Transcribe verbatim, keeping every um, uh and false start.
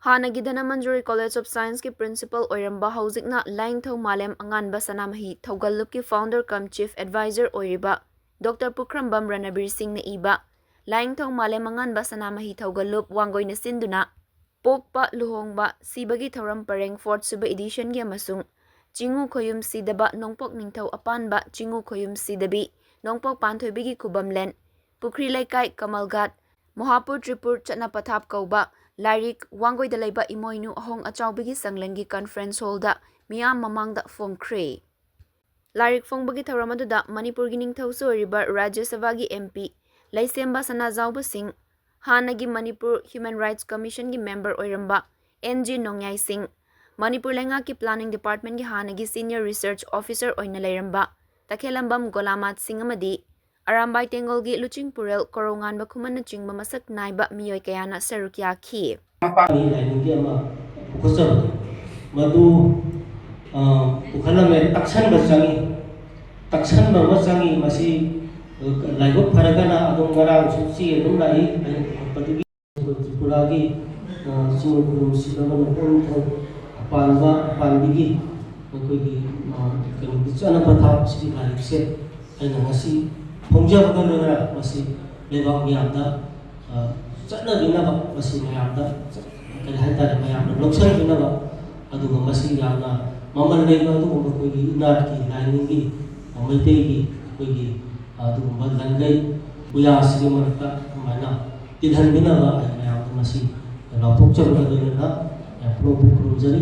ꯍꯥꯟꯅꯒꯤ Dhanamanjuri College of Scienceꯀꯤ principal ꯑꯣꯏꯔꯝꯕ, ꯍꯧꯖꯤꯛꯅ ꯂꯥꯏꯅꯤꯡꯊꯧ ꯃꯥꯂꯦꯝ ꯑꯉꯥꯟꯕ ꯁꯅꯥꯃꯍꯤ ꯊꯧꯒꯜꯂꯨꯞꯀꯤ founder cum chief advisor ꯑꯣꯏꯔꯤꯕ Doctor ꯄꯨꯈ꯭ꯔꯝꯕꯝ ꯔꯅꯕꯤꯔ ꯁꯤꯡꯅ ꯏꯕ ꯂꯥꯏꯅꯤꯡꯊꯧ ꯃꯥꯂꯦꯝ ꯑꯉꯥꯟꯕ ꯁꯅꯥꯃꯍꯤ ꯊꯧꯒꯜꯂꯨꯞ ꯋꯥꯡꯒꯣꯏꯅ ꯁꯤꯟꯗꯨꯅ ꯄꯣꯛꯄ, ꯂꯨꯍꯣꯡꯕ, ꯁꯤꯕꯒꯤ ꯊꯧꯔꯝ ꯄꯔꯦꯡ fourth ꯁꯨꯕ editionꯒꯤ ꯑꯃꯁꯨꯡ ꯆꯤꯡꯉꯨ ꯈꯣꯌꯨꯝ ꯁꯤꯗꯕ ꯅꯣꯡꯄꯣꯛ ꯅꯤꯡꯊꯧ ꯑꯄꯥꯟꯕ, ꯆꯤꯡꯉꯨ ꯈꯣꯌꯨꯝ ꯁꯤꯗꯕꯤ ꯅꯣꯡꯄꯣꯛ ꯄꯥꯟꯊꯣꯏꯕꯤꯒꯤ ꯈꯨꯕꯝꯂꯦꯟ, ꯄꯨꯈ꯭ꯔꯤ ꯂꯩꯀꯥꯏ, ꯀꯃꯜꯒꯥꯠ, ꯃꯣꯍꯥꯄꯨꯔ ꯇ꯭ꯔꯤꯄꯨꯔ ꯆꯠꯅ ꯄꯊꯥꯞ ꯀꯧꯕ ꯂꯥꯏꯔꯤꯛ ꯋꯥꯡꯒꯣꯏꯗ ꯂꯩꯕ ꯏꯃꯣꯏꯅꯨ ꯑꯍꯣꯡ ꯑꯆꯥꯎꯕꯤꯒꯤ ꯁꯪꯂꯦꯟꯒꯤ conference hallꯗ ꯃꯤꯌꯥꯝ ꯃꯃꯥꯡꯗ ꯐꯣꯡꯈ꯭ꯔꯦ꯫ ꯂꯥꯏꯔꯤꯛ ꯐꯣꯡꯕꯒꯤ ꯊꯧꯔꯝ ꯑꯗꯨꯗ ꯃꯅꯤꯄꯨꯔꯒꯤ ꯅꯤꯡꯊꯧꯁꯨ ꯑꯣꯏꯔꯤꯕ ꯔꯥꯖ꯭ꯌ ꯁꯚꯥꯒꯤ MP ꯂꯩꯁꯦꯝꯕ ꯁꯅꯥꯖꯥꯎꯕ ꯁꯤꯡ, ꯍꯥꯟꯅꯒꯤ ꯃꯅꯤꯄꯨꯔ Human Rights Commissionꯒꯤ member ꯑꯣꯏꯔꯝꯕ N G ꯅꯣꯡꯌꯥꯏ ꯁꯤꯡ, ꯃꯅꯤꯄꯨꯔ ꯂꯩꯉꯥꯛꯀꯤ Planning Departmentꯀꯤ ꯍꯥꯟꯅꯒꯤ senior research officer ꯑꯣꯏꯅ ꯂꯩꯔꯝꯕ ꯇꯈꯦꯂꯝꯕꯝ ꯒꯣꯂꯥꯃꯥꯠ ꯁꯤꯡ ꯑꯃꯗꯤ ꯑꯔꯥꯝꯕꯥꯏ ꯇꯦꯡꯒꯣꯜꯒꯤ ꯂꯨꯆꯤꯡꯄꯨꯔꯦꯜ ꯀꯣꯔꯧꯉꯥꯟꯕ ꯈꯨꯃꯟꯅꯆꯤꯡꯕ ꯃꯁꯛ ꯅꯥꯏꯕ ꯃꯤꯑꯣꯏ ꯀꯌꯥꯅ ꯁꯔꯨꯛ ꯌꯥꯈꯤ꯫ ꯃꯄꯥꯟꯒꯤ ꯂꯥꯏꯅꯤꯡꯒꯤ ꯑꯃ ꯄꯨꯈꯠꯆꯕꯗꯣ, ꯃꯗꯨ, ꯑ, ꯄꯨꯈꯠꯂꯝꯃꯦ꯫ ꯇꯛꯁꯟꯕ ꯆꯪꯉꯤ, ꯇꯛꯁꯟꯕ ꯑꯃ ꯆꯪꯉꯤ꯫ ꯃꯁꯤ, ꯑ, ꯂꯥꯏꯕꯛ ꯐꯔꯒꯅ ꯑꯗꯨꯝ ꯉꯔꯥꯡꯁꯨ ꯆꯦ ꯑꯗꯨꯝ ꯂꯥꯛꯏ꯫ ꯑꯩꯅ ꯄꯨꯈꯠꯄꯗꯨꯒꯤ ꯇ꯭ꯔꯤꯄꯨꯔꯥꯒꯤ, ꯑ, ꯆꯤꯡ ꯈꯨꯔꯨꯝ ꯁꯤꯗꯕ ꯅꯣꯡꯄꯣꯛ ꯅꯤꯡꯊꯧ ꯑꯄꯥꯟꯕ, ꯑꯄꯥꯟꯕꯤꯒꯤ ꯑꯩꯈꯣꯏꯒꯤ, ꯑ, ꯀꯩꯅꯣꯒꯤ ꯆꯠꯅ ꯄꯊꯥꯞꯁꯤꯒꯤ ꯂꯥꯏꯔꯤꯛꯁꯦ ꯑꯩꯅ ꯉꯁꯤ ꯐꯣꯡꯖꯕꯒ ꯂꯣꯏꯅꯅ ꯃꯁꯤ ꯂꯩꯕꯥꯛ ꯃꯤꯌꯥꯝꯗ, ꯑ, ꯆꯠꯅꯕꯤꯅꯕ, ꯃꯁꯤ ꯃꯌꯥꯝꯗ, ꯀꯔꯤ ꯍꯥꯏꯇꯥꯔꯦ, ꯃꯌꯥꯝꯅ ꯂꯧꯁꯤꯟꯕꯤꯅꯕ, ꯑꯗꯨꯒ ꯃꯁꯤ ꯌꯥꯝꯅ ꯃꯃꯜ ꯂꯩꯕ ꯑꯗꯨꯒꯨꯝꯕ ꯑꯩꯈꯣꯏꯒꯤ ꯏꯅꯥꯠꯀꯤ ꯂꯥꯏꯅꯤꯡꯒꯤ, ꯑ, ꯃꯩꯇꯩꯒꯤ ꯑꯩꯈꯣꯏꯒꯤ, ꯑ, ꯑꯗꯨꯒꯨꯝꯕ ꯂꯪꯒꯩ ꯄꯨꯌꯥꯁꯤꯒꯤ ꯃꯔꯛꯇ ꯑꯗꯨꯃꯥꯏꯅ ꯇꯤꯜꯍꯟꯕꯤꯅꯕ ꯑꯩ ꯃꯌꯥꯝꯗ ꯃꯁꯤ ꯂꯥꯎꯊꯣꯛꯆꯕꯒ ꯂꯣꯏꯅꯅ ꯌꯥꯝ ꯄꯨꯛꯅꯤꯡ ꯈꯨꯔꯨꯝꯖꯔꯤ꯫